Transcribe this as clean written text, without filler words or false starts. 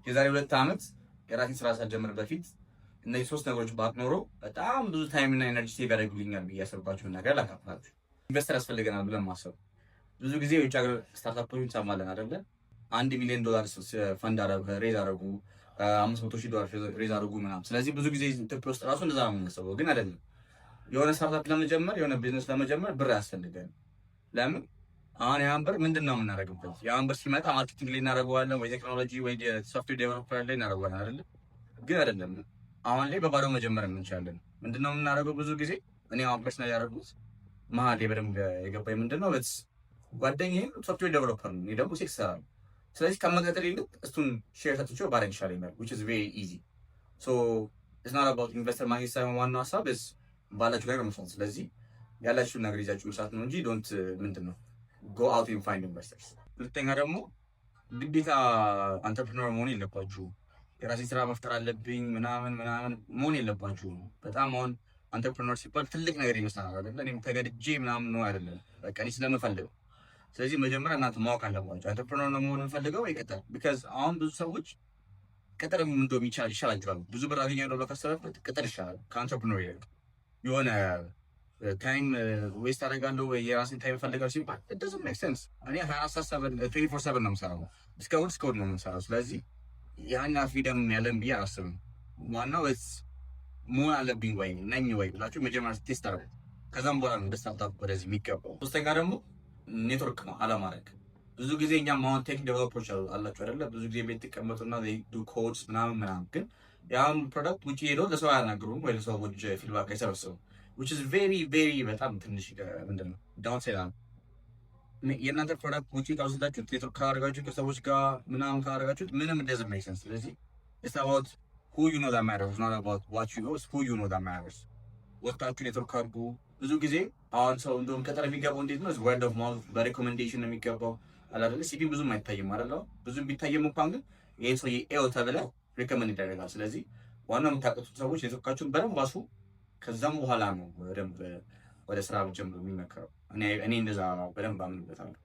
የዛሬ 2 ዓመት የራሴን ስራ ሳልጀምር በፊት እነዚህ ሶስት ነገሮች ባውቅ ኖሮ በጣም ብዙ time እና energy save ያደርጉልኛል ብዬ ያሰብኳቸውን ነገር ላካፍላችሁ። Investor ያስፈልገናል ብለን ማሰብ። ብዙ ጊዜ የውጭ ሀገር startup ኦች እንሰማለን አይደለ? 1 ሚሊዮን ዶላር fund raise አደረጉ፣ 500,000 ዶላር raise አደረጉ ምናምን። ስለዚህ ብዙ ጊዜ ኢትዮጵያ ውስጥ ራሱ እንደዛ ነው የምናስበው፣ ግን አይደለም። የሆነ startup ለመጀመር፣ የሆነ ቢዝነስ ለመጀመር ብር ያስፈልገን። ለምን? አሁን ያን ብር ምንድን ነው የምናደርግበት? ያን ብር ሲመጣ marketing ላይ እናደርገዋለን ወይ ቴክኖሎጂ ወይ software developer ላይ እናደርገዋለን አይደለ? ግን አይደለም። አሁን ላይ በባዶ መጀመር እንችላለን። ምንድን ነው የምናደርገው? ብዙ ጊዜ እኔ አሁን personal ያደረጉት መሀል ላይ በደንብ የገባኝ ምንድን ነው፣ ጓደኛዬም software developer ነው፣ እኔ ደግሞ sales እሰራለሁ። ስለዚህ ከመቀጠል ይልቅ እሱን share ሰጥቼው ባረግ ይሻለኛል፣ which is very easy. So it's not about investor ማግኘት ሳይሆን ዋናው ሀሳብ is ባላችሁ ነገር መስራት። ስለዚህ ያላችሁን ነገር ይዛችሁ መስራት ነው እንጂ don't ምንድን ነው go out and find investors። ሁለተኛ ደግሞ ግዴታ entrepreneur መሆን የለባችሁ። የራሴ ስራ መፍጠር አለብኝ ምናምን ምናምን መሆን የለባችሁ። በጣም አሁን entrepreneur ሲባል ትልቅ ነገር ይመስላል አይደለ? እኔም ተገድጄ ምናምን ነው አይደለም፣ በቃ እኔ ስለምፈልገው። ስለዚህ መጀመሪያ እናንተ ማወቅ አለባችሁ፣ entrepreneur ነው መሆን የምፈልገው ወይ ቅጥር። Because አሁን ብዙ ሰዎች ቅጥር እንደውም ይሻላቸዋል። ብዙ ብር አገኛለሁ ብለው ካሰበበት ቅጥር ይሻላል ከ entrepreneur ይልቅ። የሆነ time waste አደርጋለሁ ወይ የራሴን time እፈልጋለሁ ሲባል doesn't make sense። እኔ 24 ሰዓት 24/7 ነው የምሰራው፣ እስከ እሑድ እስከ እሑድ ነው የምሰራው። ስለዚህ ያን freedom ያለን ብዬ አላስብም። ዋናው መሆን አለብኝ ወይ ነኝ ወይ ብላችሁ መጀመሪያ test አድርጉት። ከዛም በኋላ ነው ወደ startup ወደዚህ የሚገባው። ሶስተኛ ደግሞ ኔትወርክ ነው አለማድረግ። ብዙ ጊዜ እኛም አሁን tech developer ኦች አላችሁ አይደለ? ብዙ ጊዜ ቤት ትቀመጡና do codes ምናምን ምናምን፣ ግን ያም product ውጭ ሄዶ ለሰው አያናግሩም ወይ ለሰዎች feedback አይሰበስቡም። Which is very very በጣም ትንሽ ምንድን ነው downside ነው። የእናንተ product ውጪ ካልወሰዳችሁት፣ ኔትወርክ ካላደረጋችሁት፣ ከሰዎች ጋር ምናምን ካላደረጋችሁት ምንም doesn't make sense። ስለዚህ it's about who you know that matters, not about what you know, it's who you know that matters። ወጥታችሁ ኔትወርክ አድርጉ። ብዙ ጊዜ አሁን ሰው እንደውም ቅጥር የሚገባው እንዴት ነው? Word of mouth በ recommendation ነው የሚገባው አላደለ? CV ብዙም አይታይም አይደለ? ብዙም ቢታይም እንኳን ግን ይህን ሰው ኤው ተብለ recommend ይደረጋል። ስለዚህ ዋናው የምታውቁት ሰዎች ኔትወርካችሁን በደንብ አስፉ። ከዛም በኋላ ነው በደንብ ወደ ስራ ጀምሮ የሚመከረው። እኔ እንደዛ ነው በደንብ አምንበታለሁ።